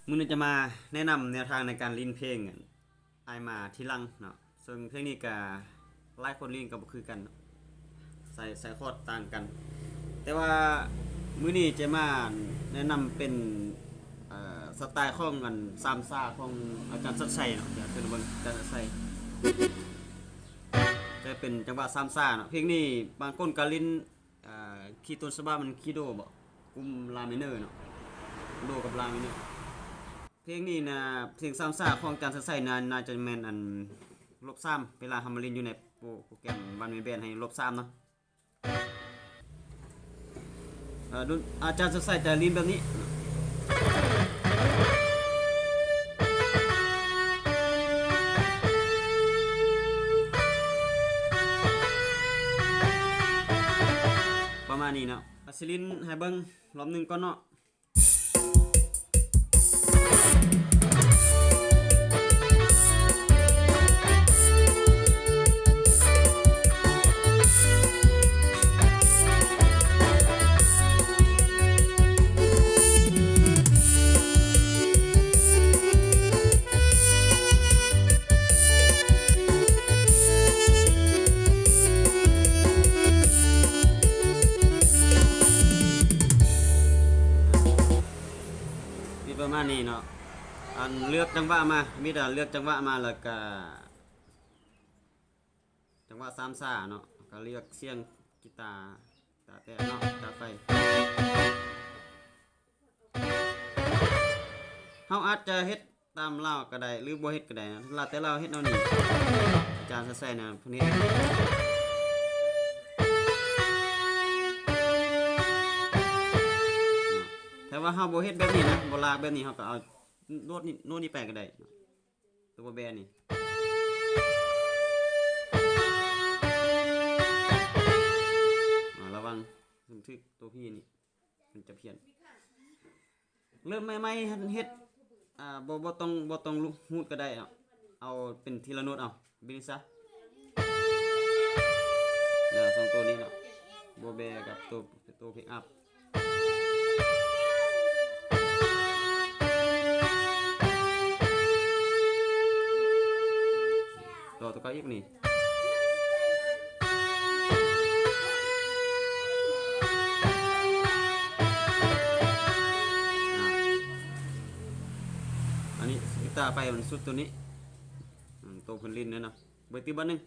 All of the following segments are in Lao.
ມື້ນີ້ຈະມາແນະນຳແນວທາງໃນການຫຼິ້ນເພງ ອ້າຍມາທີຫຼັງເນາະ, ເຊິ່ງເພງນີ້ກະຫຼາຍຄົນຫຼິ້ນກະບໍ່ຄືກັນເນາະ, ໃສ່ ໃສ່ຄອດຕ່າງກັນ. ແຕ່ວ່າມື້ນີ້ຈະມາແນະນຳເປັນ ເອີ ສະໄຕຂອງອັນສາມຊາຂອງອາຈານສັດໄຊເນາະ, ດຽວເຊີນເບິ່ງອາຈານສັດໄຊ ຈະເປັນຈັງຫວະສາມຊາເນາະ. ເພງນີ້ບາງຄົນກະຫຼິ້ນ ອ່າ ຄີຕົ້ນສະບັບມັນຄີໂດບໍ ກຸ່ມລາໄມເນີເນາະ, ໂດກັບລາໄມເນີ. ເພງນີ້ນະ ເພງສາມຊາຂອງອາຈານສັດໄຊນະ ໜ້າຈະແມ່ນອັນລົບສາມ ເວລາເຮົາມາຫຼິ້ນຢູ່ໃນໂປ ໂປຣແກຣມວັນແມນແບນໃຫ້ລົບສາມເນາະ. ເອີ ອາຈານສັດໄຊຈະຫຼິ້ນແບບນີ້ ປະມານນີ້ເນາະ. ອາ ຊິຫຼິ້ນໃຫ້ເບິ່ງລອບໜຶ່ງກ່ອນເນາະ. ມີປະມານນີ້ເນາະ. ອັນເລືອກຈັງຫວະມາ ມີແຕ່ເລືອກຈັງຫວະມາ ແລ້ວກະຈັງຫວະສາມຊາເນາະ, ກະເລືອກສຽງກີຕາ ຕາແຕະເນາະ ຕາໄຟ. ເຮົາອາດຈະເຮັດຕາມລາວກະໄດ້ ຫຼືບໍ່ເຮັດກະໄດ້ນະ, ແລ້ວແຕ່ລາວເຮັດແນວນີ້. ອາຈານໃສ່ນະ ເພິ່ນເຮັດ ແຕ່ວ່າເຮົາບໍ່ເຮັດແບບນີ້ນະ, ບໍ່ລາກແບບນີ້, ເຮົາກະເອົາໂນ້ດນີ້ ໂນ້ດນີ້ໄປກະໄດ້. ຕົວແບນີ້ ອາ ລະວັງມັນຖືກຕົວພີນີ້ ມັນຈະພຽນ. ເລີ່ມໃໝ່ໆ ເຮັດ ເຮັດ ອາ ບໍ່ ບໍ່ຕ້ອງ ບໍ່ຕ້ອງຮູດກະໄດ້ເນາະ, ເອົາເປັນທີລະໂນ້ດເອົາ. ເບນິຊາ ເນາະ ສອງຕົວນີ້ເນາະ, ໂບແບກັບຕົວ ຕົວເພກອັບ. ຕໍ່ຕົວເກົ່າອີກນີ້. ອາ ອັນນີ້ ສະກິດຕາໄປມັນສຸດຕົວນີ້ ອາ ໂຕເພິ່ນຫຼິ້ນແລ້ວເນາະ. ເບິ່ງຕີບາດໜຶ່ງ.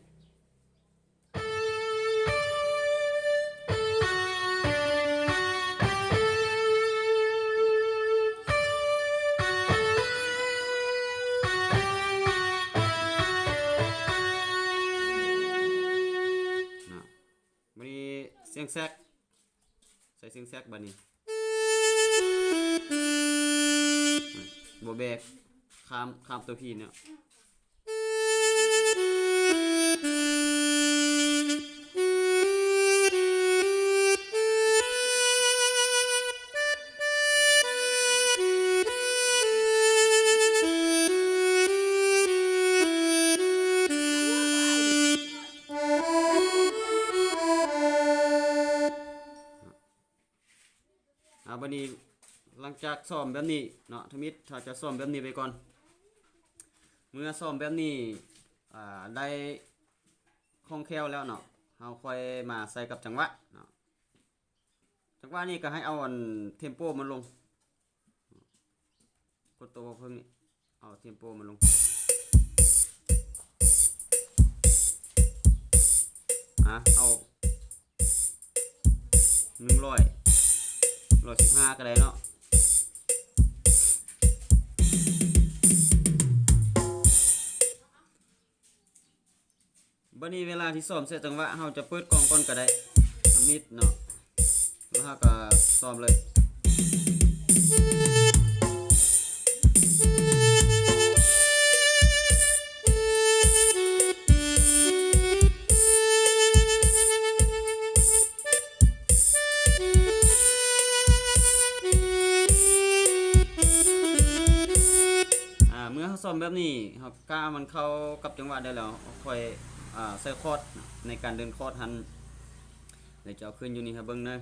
ເນາະ ບາດນີ້ສຽງແຊກ ໃສ່ສຽງແຊກບາດນີ້ ໂບແບກ ຂ້າມ ຂ້າມຕົວພີເນາະ. ອາ ບາດນີ້ຫຼັງຈາກຊ້ອມແບບນີ້ເນາະ ທຳອິດເຮົາຈະຊ້ອມແບບນີ້ໄປກ່ອນ. ເມື່ອຊ້ອມແບບນີ້ ອາ ໄດ້ຄ່ອງແຄ້ວແລ້ວເນາະ ເຮົາຄ່ອຍມາໃສ່ກັບຈັງຫວະເນາະ. ຈັງຫວະນີ້ກະໃຫ້ເອົາອັນເທັມໂປມັນລົງ. ກົດໂຕເພີ່ມນີ້ ເອົາເທັມໂປມັນລົງ. ອາ ເອົາໜຶ່ງຮ້ອຍ ຮ້ອຍສິບຫ້າກະໄດ້ເນາະ. ບາດນີ້ເວລາທີ່ຊ້ອມໃສ່ຈັງຫວະ ເຮົາຈະເປີດກ້ອງກ່ອນກະໄດ້ ທຳອິດເນາະ ແລ້ວເຮົາກະຊ້ອມເລີຍ. ອາ ເມື່ອເຮົາຊ້ອມແບບນີ້ ເຮົາກະມັນເຂົ້າກັບຈັງຫວະໄດ້ແລ້ວ ເຮົາຄ່ອຍ ອາ ໃສ່ຄອດໃນການເດີນຄອດຫັ້ນ ແລ້ວຈະເອົາຂຶ້ນຢູ່ນີ້ໃຫ້ເບິ່ງເດີ.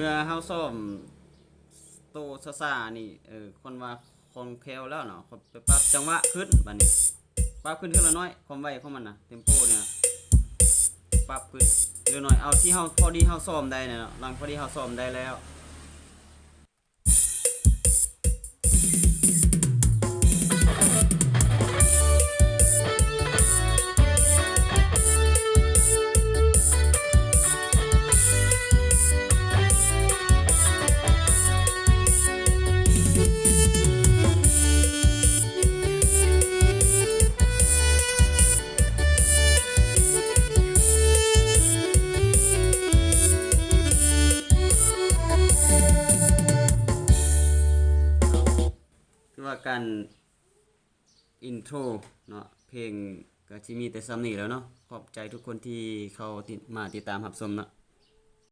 ເມື່ອເຮົາຊ້ອມໂຕຊ້າໆນີ້ ເອີ ຄວນວ່າຄ່ອງແຄ້ວແລ້ວເນາະ ຂ້ອຍໄປປັບຈັງຫວະຂຶ້ນ ບາດນີ້ປັບຂຶ້ນເທື່ອລະໜ້ອຍ ຄວາມໄວຂອງມັນນະ ເຕັມໂປນີ້ນະ ປັບຂຶ້ນເທື່ອລະໜ້ອຍ ເອົາທີ່ເຮົາ ພໍດີເຮົາຊ້ອມໄດ້ນະເນາະ ຫຼັງພໍດີເຮົາຊ້ອມໄດ້ແລ້ວ. ຄືວ່າການອິນໂທຣເນາະ ເພງກໍຊິມີແຕ່ສ່ຳນີ້ແລ້ວເນາະ. ຂອບໃຈທຸກຄົນທີ່ເຂົ້າຕິດ ມາຕິດຕາມຮັບຊົມເນາະ.